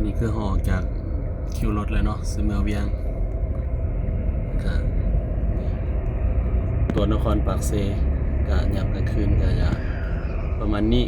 ນີ້ຄືຮອດຈາກຄິວລົດແລ້ວເນາະ ຊິເມືອວຽງ ກະຕົວນະຄອນປາກເຊ ກະຍາມກາງຄືນກະຈະປະມານນີ້.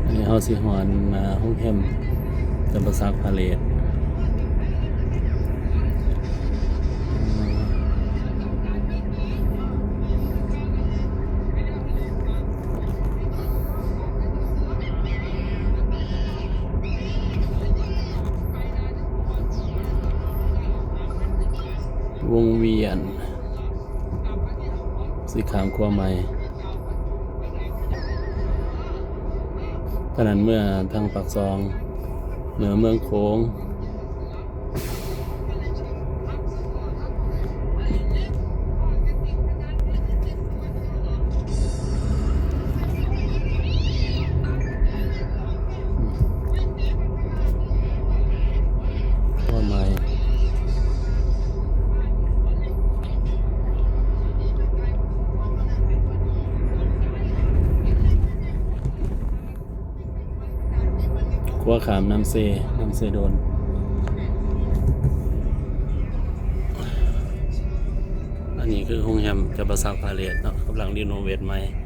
ອັນນີ້ເຮົາຊິຮອດ ອ່າ ໂຮງແຮມຈຳປາສັກພາເລດ. ວົງວຽນ ຊິຂ້າມຂົວໃໝ່ ຕອນນັ້ນເມືອທາງປາກຊ່ອງ ເມືອເມືອງໂຂງ. ຂົວຂ້າມນ້ຳເຊ ນ້ຳເຊໂດນ. ອັນນີ້ຄືໂຮງແຮມຈຳປາສັກພາເລດເນາະ ກຳລັງຣີໂນເວດໃໝ່.